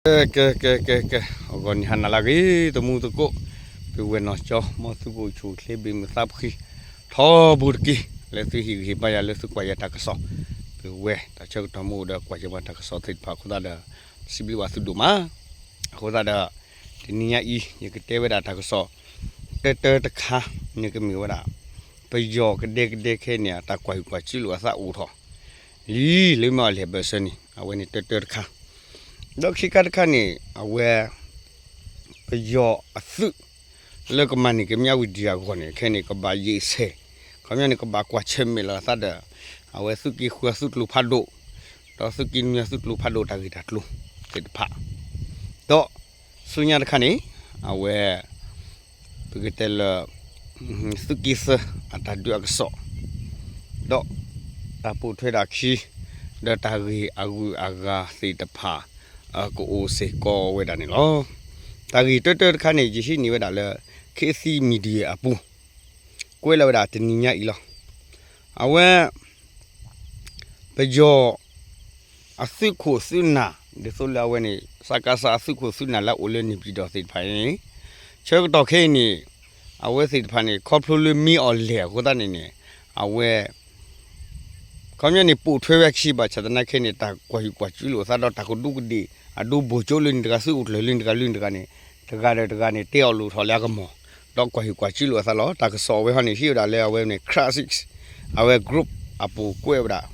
ကဲ ကဲ ကဲ ကဲ ကဲ အဂီၢ်နံၤဟါနၤလၢအဂ့ၤ သမူသကိး, ပုၢ်ဝဲၢ်နီၢ်ကၠီ မ်သုကအိၣ်ဆူၣ်အိၣ်ချ့ ဘၣ်မုာ်သးဖှံ ထီဘိတက့ၢ်. လၢသုဟ့ၣ်ဂံၢ်ဟ့ၣ်ဘါယၤလၢသုကွၢ်ယၤတၢ်ကစီၣ်, ပုၢ်ဝဲၢ်တၢ်ဆၢကတီၢ်မ့ၢ်အိၣ်ဒီးကွၢ်ယၤတၢ်ကစီၣ်သ့ၣ်တဖၣ်အဃိသတးဒီး စံးဘျုးဘၣ်သုဒိၣ်မး. အဃိသတးဒီး တနံၤညါအံၤ ယကတဲဝဲဒၣ်တၢ်ကစီၣ် တၢတၢတခါန့ၣ်ကမ့ၢ်ဝဲဒၣ် ပယီၤကဒဲကဒဲခဲအံၤန့ၣ် အတၢ်ကွၢ်ဟုၣ်ကွၢ်စူၣ်လိာ်အသးအိၣ်ထီၣ်လံ လၢမ့ၢ်အီၤလဲၣ်ဘၢၣ်စၢၤန့ၣ် အဝဲန့ၣ်တၢတၢတခါ, ဒီးခံခါတခါန့ၣ် အဝဲ ပယီၤအသုး လၢကမၤန့ၢ်ကမျၢၢ်ဝံၤဒံးအဂီၢ်န့ၣ် ခဲအံၤန့ၣ် ကဘၣ်ယံာ်ဆဲး, ခီပညီန့ၣ် ကဘၣ်ကွၢ်ဆၢၣ်မဲာ်လီၤအသးဒီး အဝဲသုးက့ဃုအသုးကျိၤဖးဒိၣ်, ဒီးသုးက့နွံအသုးကျိၤဖးဒိၣ်တၢ်ဂ့ၢ်တၢ်ကျိၤသ့ၣ်တဖၣ်, ဒီးဆူညါတခါန့ၣ် အဝဲ ပကတဲလၢ သုးက့သၢအတၢ်ဒုးအကစီၣ် ဒီးတၢ်ပိာ်ထွဲတၢ်ခံ ဒီးတၢ်ဂ့ၢ်အဂုၤအဂၤသ့ၣ်တဖၣ် ကအိၣ်စ့ၢ်ကီးဝဲဒၣ်န့ၣ်လီၤ. တၢ်ဂ့ၢ်တၢတၢတခါန့ၣ် ယဟံးန့ၢ်ဝဲဒၣ်လၢ ခေတ်သစ် Media အပူၤ ကွဲးလီၤဝဲဒၣ်တနံၤညါအံၤလီၤ. အဝဲ ပယီၤအသုးခိၣ်သုးနၢ် ဒ်သိးလၢအဝဲန့ၣ် စကစ အသုးခိၣ်သုးနၢ်လၢအအိၣ်လၢန့ၣ်ပၠံၤဒီးသ့ၣ်တဖၣ်အံၤန့ၣ် ဆၢကတီၢ်ခဲအံၤန့ၣ် အဝဲသ့ၣ်တဖၣ်န့ၣ် ခီဖျိလၢမ့ၢ်အီၤလဲၣ်အဃိသတးန့ၣ်န့ၣ် အဝဲ ခီပညီန့ၣ် ပိာ်ထွဲဝဲခံဘၣ်ဆၣ်သနာ်က့န့ၣ် တၢ်ကွၢ်ဟုၣ်ကွၢ်စူၣ်လိာ်အသးဒီးတၢ်ကဒူးကဒ့ၣ် အဒိဘိၣ်ကၠိလၢန့ၣ်တဂၤ သုးအိၣ်ကျၢၤလၢန့ၣ်တဂၤလၢန့ၣ်တဂၤန့ၣ် တဂၤဒီးတဂၤန့ၣ် တဲအီၤလိာ်ထီၣ်လၢအကမီၤ ဒီးကွၢ်ဟုၣ်ကွၢ်စူၣ်လိာ်အသးလီၤ. တၢ်ကစီၣ်အဝဲဟီန့ၣ် ဟံးဝဲဒၣ်လၢအဝဲန့ၣ် Classics အဝဲ group အပူၤကွဲးဝဲဒၣ်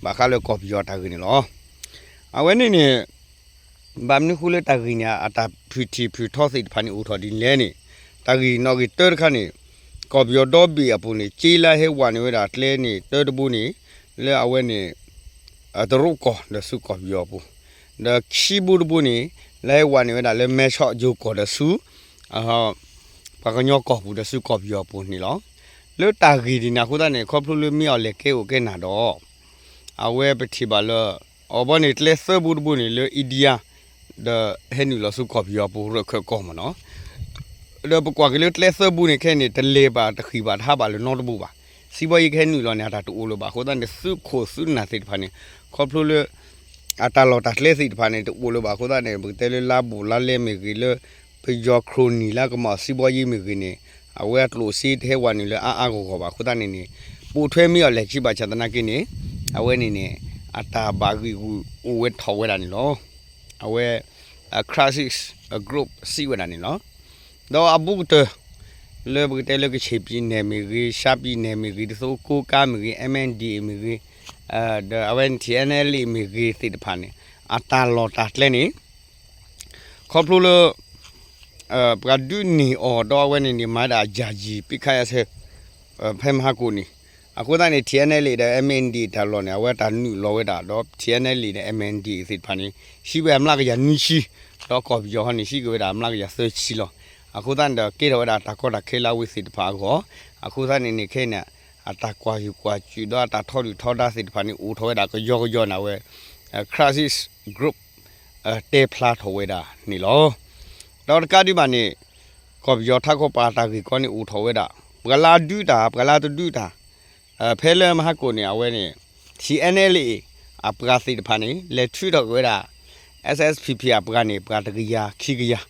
ဘၣ်ဃးလၢကီၢ်ပယီၤတၢ်ဂ့ၢ်န့ၣ်လီၤ. အဝဲန့ၣ်န့ၣ် ဘၣ်မနုၤဃိလၢတၢ်ဂ့ၢ်န့ၣ် အတၢ်ဖုၣ်ထံၣ်ဖုၣ်ထီသ့ၣ်တဖၣ်န့ၣ် အိၣ်ထီၣ်ဒ်လဲၣ်န့ၣ် တၢ်ဂ့ၢ်နီၣ်ဂ့ၢ်တၢတခါန့ၣ် ကီၢ်ပယီၤဒီဘ့ၣ်အပူၤန့ၣ် က့လၢဟဲဝးန့ၢ်ဝဲဒၣ်ကျဲန့ၣ် တၢတဘိန့ၣ် လၢအဝဲန့ၣ် တရူးကီၢ်ဒီးဆူကီၢ်ပယီၤအပူၤ, ဒီးခံဘိတဘိန့ၣ် လၢဟဲဝးန့ၢ်ဝဲဒၣ်လၢမဲဆီးယိၤကီၢ်ဒီးဆူ ပှၤကညီကီၢ်ပူၤဒီးဆူကီၢ်ပယီၤအပူၤန့ၣ်လီၤ. လၢတၢ်ဂ့ၢ်ဒ်န့ၣ်အဃိသတးန့ၣ် ခီဖျိလၢမ့ၢ်အီၤလဲၣ်ကဲအိၣ်ကဲနၢ်ဒီး အဝဲပထံၣ်ဘၣ်လၢ အီၤဘီန့ၣ် ကျဲသၢဘိတဘိန့ၣ် လၢ India ဒီးဟဲနုာ်လီၤဆူကီၢ်ပယီၤအပူၤ ရၢၢ်ခၢၣ်ကီၢ်မ့ၢ်နီၤ, ဒီးပကွၢ်က့ၤလၢကျဲသၢဘိန့ၣ် ခဲအံၤန့ၣ် တလဲၤဘၣ်တဃံၢ်ဘၣ်တဟးဘၣ်လၢၤနီတဘိဘၣ်. စံးဘီယ့ကဟဲနုာ်လီၤန့ၣ် အတၢ်တအိၣ်လၢၤဘၣ်အဃိသတးန့ၣ် သုးခိၣ်သုးနၢ်သ့ၣ်တဖၣ်န့ၣ် ခီဖျိလၢ အတၢ်လီၢ်တၢ်ကျဲသ့ၣ်တဖၣ်န့ၣ် တအိၣ်လၢၤဘၣ်အဃိသတးန့ၣ် ပကတဲလၢလါဘူးလါလဲမ့ၢ်ဂ့ၤ လၢပယီၤခရိၣ်နံၣ်လၢကမၤစံးဘီယ့မ့ၢ်ဂ့ၤန့ၣ် အဝဲအကျိၣ်စ့တဟဲဝးနုာ်လၢအါအါဂီၢ်ဂီၢ်ဘၣ်အဃိသတးန့ၣ်န့ၣ် ပိာ်ထွဲမ့ၢ်အီၤလဲၣ်ခံဘၣ်ဆၣ်သနာ်က့န့ၣ် အဝဲန့ၣ်န့ၣ် အတၢ်ဘၣ်ဂံာ်ဂူာ်အိၣ်ဝဲထီၣ်ဝဲဒၣ်န့ၣ်လီၤ. အဝဲ Classics Group စံးဝဲဒၣ်န့ၣ်လီၤ. ဒီးအဘူးကတၢၢ် လၢပကတဲလၢကဆ့ၣ်ပံၤနဲၣ်မ့ၢ်ဂ့ၤ ရှမ်းပံၤနဲၣ်မ့ၢ်ဂ့ၤ ဒ်သိးကိးကါမ့ၢ်ဂ့ၤ MNDAA မ့ၢ်ဂ့ၤ ဒီးအဝဲ TNLA မ့ၢ်ဂ့ၤသ့ၣ်တဖၣ်န့ၣ် အတၢ်လီၢ်တၢ်ကျဲန့ၣ် ခီဖျိလၢ ပှၤဒုးန့ၢ်အီၤဒီးအဝဲန့ၣ်န့ၣ် မၤဒၣ်အယၤယံၤ ပစ်ခတ်ရပ်စဲ ဖဲမဟါကိၣ်န့ၣ် အဃိသတးန့ၣ် TNLA ဒီး MNDAA တၢ်လီၢ်န့ၣ် အဝဲတၢ်နုာ်လီၤဝဲဒၣ်ဒီး TNLA ဒီး MNDAA သ့ၣ်တဖၣ်န့ၣ် ဟံးဝဲအမျးကယၤနွံဆံ ဒီးကီၢ်ပယီၤဟီန့ၣ် ဟံးက့ၤဝဲဒၣ်အမျးကယၤသၢဆံလီၤ. အဃိသတးန့ၣ်ဒီးကဲထီၣ်ဝဲဒၣ်တၢ်ကီတၢ်ခဲလၢအဝ့ၢ်သ့ၣ်တဖၣ်အဂီၢ် အဃိသတးန့ၣ်န့ၣ် ခဲအံၤန့ၣ် အတၢ်ကွၢ်ဟုၣ်ကွၢ်စူၣ်ဒီးအတၢ်ထီဒုၣ်ထီဒါသ့ၣ်တဖၣ်န့ၣ် အိၣ်ထီၣ်ဝဲဒၣ်ကယီကယီန့ၣ် အဝဲ Crisis Group တဲဖျါထီၣ်ဝဲဒၣ်န့ၣ်လီၤ. ဒီးတကးဒံးဘၣ်န့ၣ် ကီၢ်ပယီၤထးခိၣ်ပၤတၢ်ဂ့ၢ်ကီန့ၣ်အိၣ်ထီၣ်ဝဲဒၣ် ပှၤလၢအဒုးတၢ် ပှၤလၢအတဒုးတၢ် ဖဲလၢမဟါကိၣ်န့ၣ် အဝဲန့ၣ် TNLA အပှၤသ့ၣ်တဖၣ်န့ၣ် လဲၤထုးထီၣ်က့ၤဝဲဒၣ် SSPP အပှၤန့ၣ် ပှၤတကယၤခံကယၤ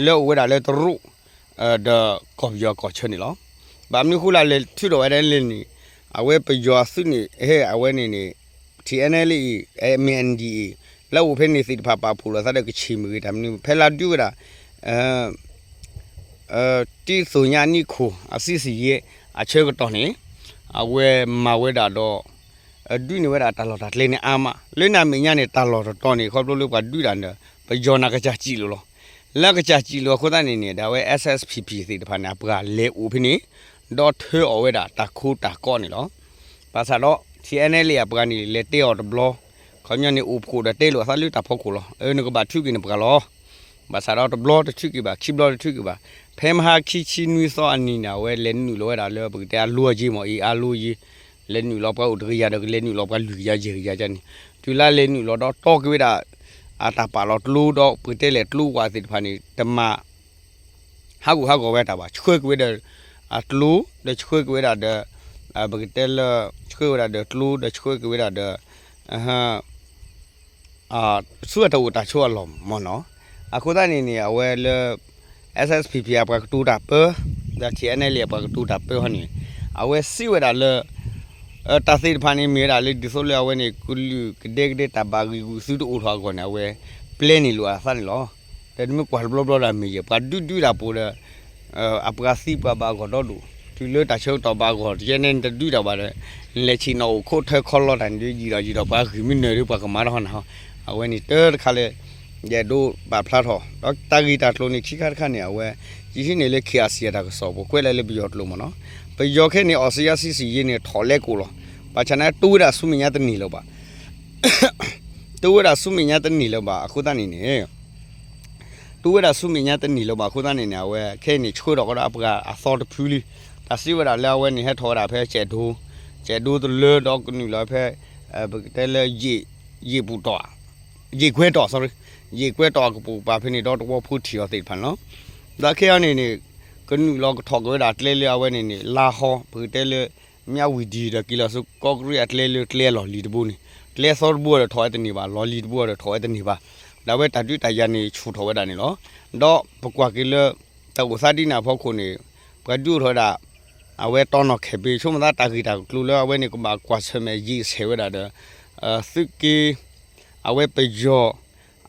လၢအိၣ်ဝဲဒၣ်လၢတရူး ဒီးကီၢ်ပယီၤကီၢ်ဆၢန့ၣ်လီၤ. ဘၣ်မနုၤဃိလၢလဲၤထုးထီၣ်ဝဲဒၣ်လဲၣ်န့ၣ် အဝဲပယီၤအသုးန့ၣ် ဟဲအဝဲန့ၣ်န့ၣ် TNLA အံၤ MNDAA အံၤ လၢအိၣ်ဖဲန့ၣ်သ့ၣ်တဖၣ်ပာ်ဖှိၣ်လိာ်သးဒီးကချ့ၣ်မ့ၢ်ဂ့ၤ တၢ်မနုၤ ဖဲလၢဒုးဝဲဒၣ် တံသုညနံၣ်ခိၣ် အစံစံယဲ အဆၢကတီၢ်န့ၣ် အဝဲမၤဝဲဒၣ်ဒီး ဒုးန့ၢ်ဝဲဒၣ်တၢ်လီၢ်တၢ်ကျဲန့ၣ်အါမး လၢနၤမဲာ်ညါန့ၣ် တၢ်လီၢ်တတီၤန့ၣ် ခီဖျိလၢပှၤဒုးတၢ်န့ၣ် ပယီၤန့ၣ်ကစၢ်စံၣ်လိာ်လီၤ. လၢကစၢ်စံၣ်လိာ်အဃိသတးန့ၣ်န့ၣ် ဒီးအဝဲ SSPP သ့ၣ်တဖၣ်န့ၣ် အပှၤလဲၤအိၣ်ဖဲန့ၣ် ဒီးထၢအီၤဝဲဒၣ်တၢ်ခိတၢ်ကီန့ၣ်လီၤ. ဘၣ်ဆၣ်ဒီး TNLA အပှၤန့ၣ် လဲၤတဲအီၤတဘျီ ခီပညီန့ၣ် အိၣ်ဖှိၣ်ဒီးတဲလိာ်အသးလၢတၢ်ဖီခိၣ်လီၤ. အၢ နကဘၣ်ထုးက့ၤနပှၤလီၤ. ဘၣ်ဆၣ်ဒီးတဘျီတထုးက့ၤဘၣ် ခံဘျီတထုးက့ၤဘၣ်. ဖဲမဟါခံဆံနွံသီအနံၤန့ၣ် အဝဲလဲၤနုာ်လီၤဝဲဒၣ်လၢပကတဲအလိအယ့မ့ၢ်အံၤ အလိယ့ လဲၤနုာ်လီၤပှၤအိၣ်တကယၤဒီး ကလဲၤနုာ်လီၤပှၤလွံၢ်ကယၤယဲၢ်ကယၤန့ၣ် တုၤလၢလဲၤနုာ်လီၤဒီးတီက့ၤဝဲဒၣ် အတၢ်ပာ်လီၤကျိဒီး ပကတဲလဲၣ်ကျိဝးသ့ၣ်တဖၣ်န့ၣ် တမၤ ဟးဂူာ်ဟးဂီၤဝဲတၢ်ဘၣ် ဆှၢက့ၤဝဲဒီး အကျိ ဒီးဆှၢက့ၤဝဲဒၣ်ဒီး ပကတဲလၢ ဆှၢဝဲဒၣ်ဒီးကျိ ဒီးဆှၢက့ၤဝဲဒၣ်ဒီး ဆူအတၢ်အိၣ်တၢ်ဆိးအလီၢ်မ့ၢ်နီၤ. အဃိသတးန့ၣ်န့ၣ် အဝဲလၢ SSPP အပှၤကတိၤတၢ်ပၢ ဒီး TNLA အပှၤကတိၤတၢ်ပၢဟီန့ၣ် အဝဲစံးဝဲဒၣ်လၢ တၢ်သ့ၣ်တဖၣ်န့ၣ် မ့ၢ်ဝဲဒၣ်လၢဒ်သိးလၢအဝဲန့ၣ် ကလုာ်ကဒဲကဒဲတၢ်ဘၣ်ဂံာ်ဂူာ်သုတအိၣ်ထီၣ်အဂီၢ်န့ၣ် အဝဲပျဲန့ၢ်လိာ်အသးန့ၣ်လီၤ. ဒီးတမ့ၢ်ကွၢ်တဘျီဘျီဒီးမ့ၢ်ယဲၢ် ပှၤဒုးဒုးတၢ်ပူၤဒီး အပှၤသံပှၤဘၣ်အဂီၢ်ဒီဒူၣ် တုၤလၢတၢ်ဆၢကတီၢ်ဘၣ်အဂီၢ် တကဲန့ၣ်တဒုးတၢ်ဘၣ်ဒီး လဲၤဆံးနီၣ်အိၣ်ခိးထၢခီလီတၢ်န့ၣ်ဒီး ယံာ်ဒီးယံာ်ဒီးပှၤဂံၢ်မ့ၢ်နၢၤဒီးပှၤကမၤတၢ်ဟီနၤဟီ အဝဲန့ၣ်တၢ်တခါလၢ ယအဲၣ်ဒိးပာ်ဖျါထီၣ် ဒီးတၢ်ဂ့ၢ်တၢ်ကျိၤန့ၣ် ခံခါတခါန့ၣ် အဝဲ ယဟံးန့ၢ်လၢ KIC အတၢ်ကစီၣ် ပကွဲးလၢပယီၤကျိာ်မ့ၢ်နီၤ ပယီၤခဲအံၤန့ၣ် အီစံယါစံစံယ့န့ၣ် ထီၣ်လဲကိာ်လီၤ. ဘၣ်ဆၣ်န့ၣ် တူၢ်ဝဲဒၣ်ဆူမဲာ်ညါတန့ၢ်လၢၤဘၣ် တူၢ်ဝဲဒၣ်ဆူမဲာ်ညါတန့ၢ်လၢၤဘၣ်အဃိသတးန့ၣ်န့ၣ် တူၢ်ဝဲဒၣ်ဆူမဲာ်ညါတန့ၢ်လၢၤဘၣ်အဃိသတးန့ၣ်န့ၣ် အဝဲခဲအံၤန့ၣ် ဆှၢထီၣ်ကဒီးအပှၤအသီတဖုလံ. တၢ်စံးဝဲဒၣ်လၢအဝဲန့ၣ် ဟဲထီၣ်ဝဲဒၣ်ဖဲ ကဲးဒိ ကဲးဒိတလၢဒီးကနုာ်လီၤဖဲ ပကတဲလၢ ယ့ၣ်ပူၤတီၣ် ယ့ၣ်ကွဲတီၣ် sorry ယ့ၣ်ကွဲတီၣ်အကပိာ်ကပၤဖဲန့ၣ်ဒီးတဝီဖိထံၣ်အီၤသ့ၣ်တဖၣ်န့ၣ်လီၤ. ဒီးခဲအံၤန့ၣ်န့ၣ် ကနုာ်လီၤကထီၣ်က့ၤဝဲဒၣ်ကျဲလၢအဝဲန့ၣ်န့ၣ် လါဟီ ပကတဲလၢ မၠၣ်ဝံၤဒံၤဒီး က့ၤလီၤဆူကီၢ်ကရံၣ်အကျဲလၢကျဲလီၢ်လံၤတဘိန့ၣ် ကျဲသီတဘိဒီးထီၣ်ဝဲတန့ၢ်ဘၣ် လီၢ်လံၤတဘိဒီးထီၣ်ဝဲတန့ၢ်ဘၣ်. ဒီးအဝဲတၢ်ဒုးတၢ်ယၤန့ၣ်ဆူၣ်ထီၣ်ဝဲဒၣ်န့ၣ်လီၤ. ဒီးပကွၢ်က့ၤလၢ တၢ်အိၣ်သးဒ်န့ၣ်အဖီခိၣ်န့ၣ် ပှၤဒုးအိၣ်ထီၣ်ဝဲဒၣ် အဝဲတီနီၣ်ခဲးဘ့ ဆိကမိၣ်သးတၢ်ဂ့ၢ်တၢ်ကျိၤလၢအဝဲန့ၣ် ကဘၣ်ကွၢ်ဆၢၣ်မဲာ်ယံာ်ဆဲးဝဲဒၣ်ဒီး သုးက့ အဝဲပယီၤ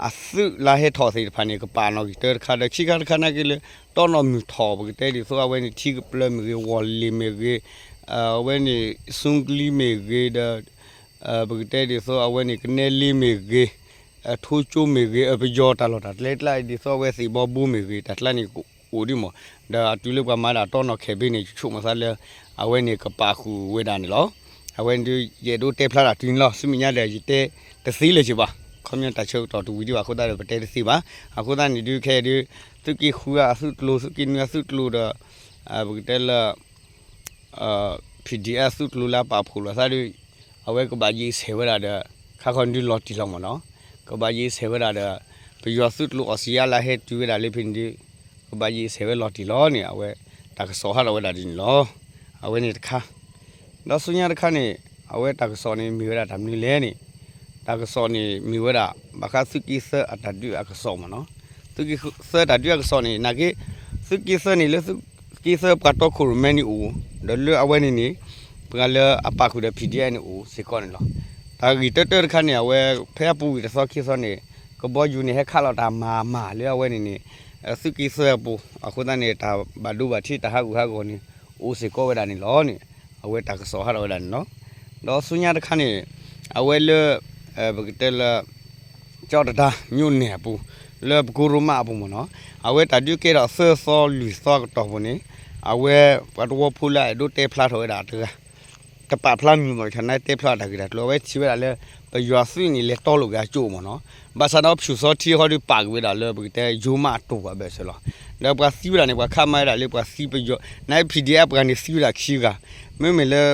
အသုးလၢဟဲထီၣ်သ့ၣ်တဖၣ်န့ၣ် ကပာ်နီၣ်ဂံၢ်တၢတခါဒီး ခံခါတခါနာ်က့လၢ တီနီၣ်မုၢ်ထီၣ် ပကတဲဒ်သိးအဝဲန့ၣ် ထံကပျၢၤမ့ၢ်ဂ့ၤ ဝီၢ်လ့ၣ်မ့ၢ်ဂ့ၤ အဝဲန့ၣ် ဆူကလံမ့ၢ်ဂ့ၤဒီး ပကတဲဒ်သိးအဝဲန့ၣ် ကနဲလ့မ့ၢ်ဂ့ၤ ထိကၠိမ့ၢ်ဂ့ၤ ပယီၤတၢ်လီၢ်တၢ်ကျဲကျါ ဒ်သိးအဝဲသ့ၣ်ဘီဘိမ့ၢ်ဂ့ၤ တၢ်ကျါန့ၣ်ကအိၣ်ဒ်မး ဒီးအတုၤလၢပှၤမၤဒၣ်တီနီၣ်ခဲးဘ့န့ၣ် ယဆိကမိၣ်သးလၢ အဝဲန့ၣ်ကပာ်ဃုာ်ဝဲဒၣ်န့ၣ်လီၤ. အဝဲန့ၣ်ဒုး ယအဲၣ်ဒိးတဲဖျါတၢ်တုၤန့ၣ်လီၤ. ဆူမဲာ်ညါဒီး ယတဲတသ့လၢၤက့ၤဘၣ်. ခီပညီတၢ်ဆၢကတီၢ်တဝံၤဒံးဘၣ်အဃိသတးဒီး ပတဲတသ့ဘၣ်. အဃိသတးန့ၣ်ဒုး ခဲအံၤဒုး သုးက့ဃုအသုးကျိၤ သုးက့နွံအသုးကျိၤဒီး ပကတဲလၢ PDF သုးကျိၤလၢအပာ်ဖှိၣ်လိာ်သးဒီး အဝဲကဘၣ်ယံာ်ဆဲးဝဲဒၣ်ဒီး ခါခီဒုးလီၤတံၢ်လီၤမးနီၤ ကဘၣ်ယံာ်ဆဲးဝဲဒၣ်ဒီး ပယီၤသုးကျိၤအီစံယါလၢဟဲတုၤဝဲဒၣ်လၢဖဲန့ၣ်ဒုး ကဘၣ်ယံာ်ဆဲးဝဲလီၤတံၢ်လီၤန့ၣ် အဝဲတၢ်ကစီၣ်ဟးထီၣ်ဝဲဒၣ်ဒ်န့ၣ်လီၤ. အဝဲန့ၣ်တခါ ဒီးဆူညါတခါန့ၣ် အဝဲတၢ်ကစီၣ်န့ၣ်မ့ၢ်ဝဲဒၣ်တၢ်မနုၤလဲၣ်န့ၣ် တၢ်ကစီၣ်န့ၣ်မ့ၢ်ဝဲဒၣ် ဘၣ်ဃးသုးက့သၢအတၢ်ဒုးအကစီၣ်မးနီၤ သုးက့သၢတၢ်ဒုးအကစီၣ်န့ၣ် နာ်က့ သုးက့သၢန့ၣ်လၢသုးက့သၢပှၤတီခိၣ်ရိၣ်မဲန့ၣ်အိၣ် ဒီးလၢအဝဲန့ၣ်န့ၣ် ပှၤလၢအပာ်ဃုာ်ဒီး PDF န့ၣ်အိၣ်စ့ၢ်ကီးန့ၣ်လီၤ. တၢ်ဂ့ၢ်တၢတၢတခါန့ၣ် အဝဲဖဲအပူၤကွံာ်တသီခံသီန့ၣ် ကဘီယူၤန့ၣ် ဟဲခးလီၤတၢ်မၤမၤလၢအဝဲန့ၣ်န့ၣ် သုးက့သၢအပူၤ အဃိသတးန့ၣ် တၢ်ဘၣ်ဒိဘၣ်ထံးတၢ်ဟးဂူာ်ဟးဂီၤန့ၣ် အိၣ်စ့ၢ်ကီးဝဲဒၣ်န့ၣ်လီၤန့ၣ် အဝဲတၢ်ကစီၣ်ဟးထီၣ်ဝဲဒၣ်န့ၣ်လီၤ. ဒီးဆူညါတခါန့ၣ် အဝဲလၢ ပကတဲလၢ ကၠီတတၢ် မြို့နယ် အပူၤ လၢပကိရိမးအပူၤမးနီၤ အဝဲတၢ်ဒုးကဲထီၣ်သၢသီလွံၢ်သီအကတီၢ်ပူၤန့ၣ် အဝဲပှၤတဝီဖိလၢအအဲၣ်ဒိးတဲဖျါထီၣ်ဝဲဒၣ်တဂၤ တပာ်ဖျါမံၤမး တၢ်နါတဲဖျါတၢ်ဂ့ၢ်တၢ်ကျိၤ အဝဲထံၣ်ဝဲဒၣ်လၢ ပယီၤသုးန့ၣ် လဲၤတီလိာ်က့ၤအကၠိမးနီၤ ဘၣ်ဆၣ်ဒီးဖၠူၣ်သီထံဟီဒုးပာ်က့ၤဝဲဒၣ်လၢပကတဲယိၤမးအတိၢ်ပှၤဘၢၣ်စၢၤလီၤ. ဒီးပှၤသံဝဲဒၣ်န့ၣ် ပှၤခးမၤဝဲဒၣ်လၢပှၤသံပယီၤ န PDF ပှၤန့ၣ်သံဝဲဒၣ်ခံဂၤ မ့မ့ၢ်လၢ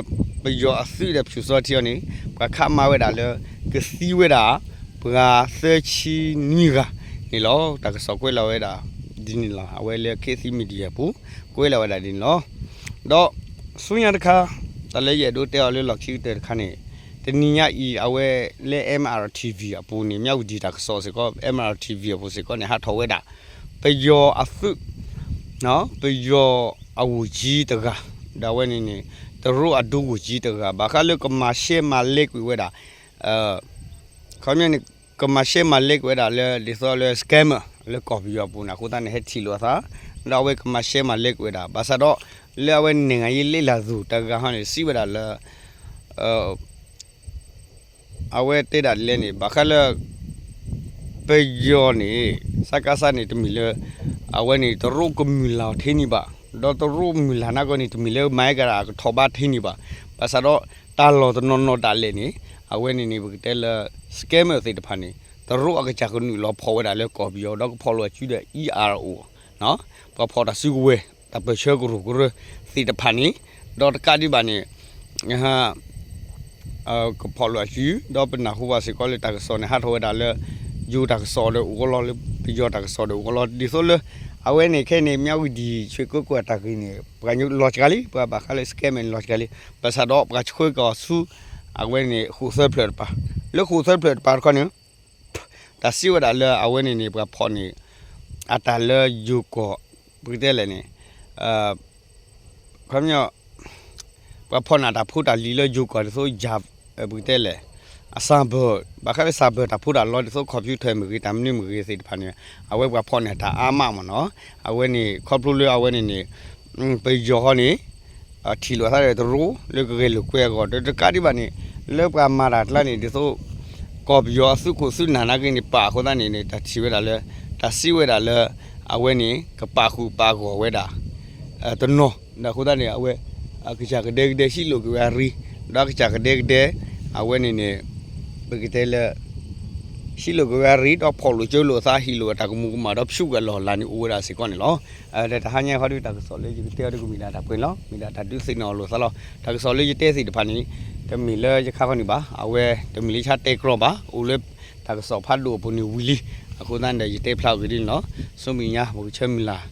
ပယီၤအသုးဒီးဖၠူၣ်သီထံအီၤန့ၣ် ပှၤခးမၤဝဲဒၣ်လၢ ကသံဝဲဒၣ် ပှၤသၢဆံနွံဂၤန့ၣ်လီၤ. တၢ်ကစီၣ်ကွဲးလီၤဝဲဒၣ်ဒ်န့ၣ်လီၤ. အဝဲလၢ ခေတ်သစ် Media ပူၤ ကွဲးလီၤဝဲဒၣ်ဒ်န့ၣ်လီၤ. ဒီးဆူညါတခါ တၢ်လၢယအဲၣ်ဒိးတဲအီၤလၢလီၢ်ခံကတၢၢ်တခါန့ၣ် တနံၤညါအံၤ အဝဲလၢ MRTV အပူၤန့ၣ် မြဝတီ တၢ်ကစီၣ်စ့ၢ်ကီး MRTV အပူၤစ့ၢ်ကီးန့ၣ် ဟးထီၣ်ဝဲဒၣ် ပယီၤအသုး ပယီၤအဂိၢ်ကၠံတဂၤ ဒီးအဝဲန့ၣ်န့ၣ် တရူးအဒူဂိၢ်ကၠံတဂၤ ဘၣ်ဃးလၢကမၤရှဲမၤလဲကွံာ်ဝဲဒၣ် ခီပညီန့ၣ် ကမၤရှဲမၤလဲကွံာ်ဝဲဒၣ်လၢ ဒ်သိးလၢ scammer လၢကီၢ်ပယီၤအပူၤန့ၣ် အဃိသတးန့ၣ် ဟဲထံၣ်လိာ်အသး ဒီးအဝဲကမၤရှဲမၤလဲကွံာ်ဝဲဒၣ် ဘၣ်ဆၣ်ဒီး လၢအဝဲန့ၣ် နိုင်ငံရေးလေ့လာသူ တဂၤဟီန့ၣ် စံးဝဲဒၣ်လၢ အဝဲတဲဒၣ်ဒ်လဲၣ်န့ၣ် ဘၣ်ဃးလၢ ပယီၤန့ၣ် စကစ န့ၣ် တမ့ၢ်လၢ အဝဲန့ၣ် တရူးကမုၢ်လၢ်အီၤထဲန့ၣ်ဘၣ်, ဒီးတရူးမုၢ်လၢ်နာ်က့န့ၣ် တမ့ၢ်လၢမၤကဒါကထီၣ်ဘးထဲန့ၣ်ဘၣ်. ဘၣ်ဆၣ်ဒီး တၢ်လီၢ်တနီၤနီၤဒၣ်လဲာ်န့ၣ် အဝဲန့ၣ်န့ၣ် ပကတဲလၢ scammer သ့ၣ်တဖၣ်န့ၣ် တရူးအကစၢ်ကနုာ်လီၤဖီၣ်ဝဲဒၣ်လၢကီၢ်ပယီၤ ဒီးကဖီၣ်လိာ်အစုဒီး ERO ပှၤဖီၣ်တၢ်စုကဝဲၤ တၢ်ပၢၢ်ဆၢကရူၢ်ကရၢသ့ၣ်တဖၣ်န့ၣ်, ဒီးတကးဒံးဘၣ်န့ၣ် ကဖီၣ်လိာ်အစု, ဒီးပနၢ်ဟူဘၣ်စ့ၢ်ကီးလၢတၢ်ကစီၣ်န့ၣ် ဟးထီၣ်ဝဲဒၣ်လၢ ယိၤတၢ်ကစီၣ်ဒီးအိၣ်ကလီ, လၢပယီၤတၢ်ကစီၣ်ဒီးအိၣ်ကလီ, ဒ်သိးလၢ အဝဲန့ၣ်ခဲအံၤန့ၣ် မြဝတီ ရွှေကုက္ကို အတၢ်ဂ့ၢ်န့ၣ် ပှၤလီၤစှၤလံ, ပှၤဘၣ်ဃးလၢ scammer န့ၣ် လီၤစှၤလံ, ဘၣ်ဆၣ်ဒီးပှၤဆှၢက့ၤအီၤဆူ အဝဲန့ၣ် ဃိၣ်သၢဖျၢၣ်တပၤ, လၢဃိၣ်သၢဖျၢၣ်တပၤတခီန့ၣ် တၢ်စံးဝဲဒၣ်လၢအဝဲန့ၣ်န့ၣ် ပှၤဖီၣ်န့ၣ် အတၢ်လၢယိၤကီၢ် ပကတဲလဲၣ်န့ၣ် ခီပညီ ပှၤဖီၣ်န့ၢ်တၢ်ဖိတၢ်လံၤလၢယိၤကီၢ်ဒ်သိး ပကတဲလဲၣ် အစၢဘၢၣ် ဘၣ်ဃးလၢစၢဘၢၣ်တၢ်ဖိတၢ်လံၤဒ်သိး computer မ့ၢ်ဂ့ၤ တၢ်မနုၤမ့ၢ်ဂ့ၤသ့ၣ်တဖၣ်န့ၣ် အဝဲပှၤဖီၣ်န့ၢ်တၢ်အါမးမ့ၢ်နီၤ. အဝဲန့ၣ် ခီဖျိလၢအဝဲန့ၣ်န့ၣ် ပယီၤဃီန့ၣ် ထံၣ်လိာ်သးဒီးတရူးလၢကဂဲၤလိာ်ကွဲအဂီၢ် ဒီးတကးဒံးဘၣ်န့ၣ် လၢပှၤမၤတၢ်ကျါန့ၣ် ဒ်သိး ကီၢ်ပယီၤအသုးခိၣ်သုးနၢ်နာ်က့န့ၣ် ပာ်အဃိသတးန့ၣ်န့ၣ် တၢ်ထံၣ်ဝဲဒၣ်လၢ တၢ်စံးဝဲဒၣ်လၢ အဝဲန့ၣ် ကပာ်ဃုာ်ပာ်ဂီၢ်ဝဲဒၣ် တနီၤ ဒီးအဃိသတးန့ၣ် အဝဲ အကစၢ်ကဒဲကဒဲဟံးလိာ်က့ၤဝဲအရ့ ဒီးအကစၢ်ကဒဲကဒဲ အဝဲန့ၣ်န့ၣ် ပကတဲလၢ ဟံးလိာ်က့ၤဝဲအရ့ ဒီးဖီၣ်လိာ်ကၢလိာ်အသး ဟ့ၣ်လိာ်အတၢ်ကမူၤကမၣ် ဒီးဖၠူကွံာ်အလီၢ်အလၤန့ၣ် အိၣ်ဝဲဒၣ်စ့ၢ်ကီးန့ၣ်လီၤ. ဒီးတဟါညါခီဒုး တၢ်ကစီၣ်လၢယကတဲအီၤဒုးကမ့ၢ်ဒၣ်တၢ်ပှဲၤလီၤ. မ့ၢ်ဒၣ်တၢ်ဒုးသ့ၣ်နီၣ်လိာ်သးလီၤ. တၢ်ကစီၣ်လၢယတဲသ့ၣ်တဖၣ်န့ၣ် တမ့ၢ်လၢယခါခီန့ၣ်ဘၣ်. အဝဲတမ့ၢ်လၢယဟဲတဲကြီဘၣ်. အိၣ်လၢတၢ်ကစီၣ်ဖးဒိၣ်အပူၤန့ၣ်ဝံၤလံ. အဃိသတးန့ၣ်ဒီး ယတဲဖျါအဂ့ၢ်ဒ်န့ၣ်လီၤ. ဆူမဲာ်ညါ ပကဆၢမုၢ်လၢ်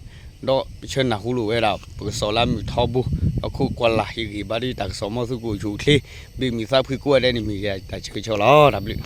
ဒီးပဆၢနၢ်ဟူလိာ်ဝဲဒၣ် ပကစီၣ်လၢအမုာ်ထီဘိ ဒီးခိးကွၢ်လၢ်ဟ့ၣ်ဂံၢ်ဘါဒ်တၢ်ကစီၣ်မီၤသုးကအိၣ်ဆူၣ်အိၣ်ချ့ ဘ့ၣ်မုာ်သးဖှံကိးဂၤဒဲးန့ၣ် မ့ၢ်ယတၢ်ဆၢဂ့ၤဆၢဝါလီၤ. တၢ်ဘျုး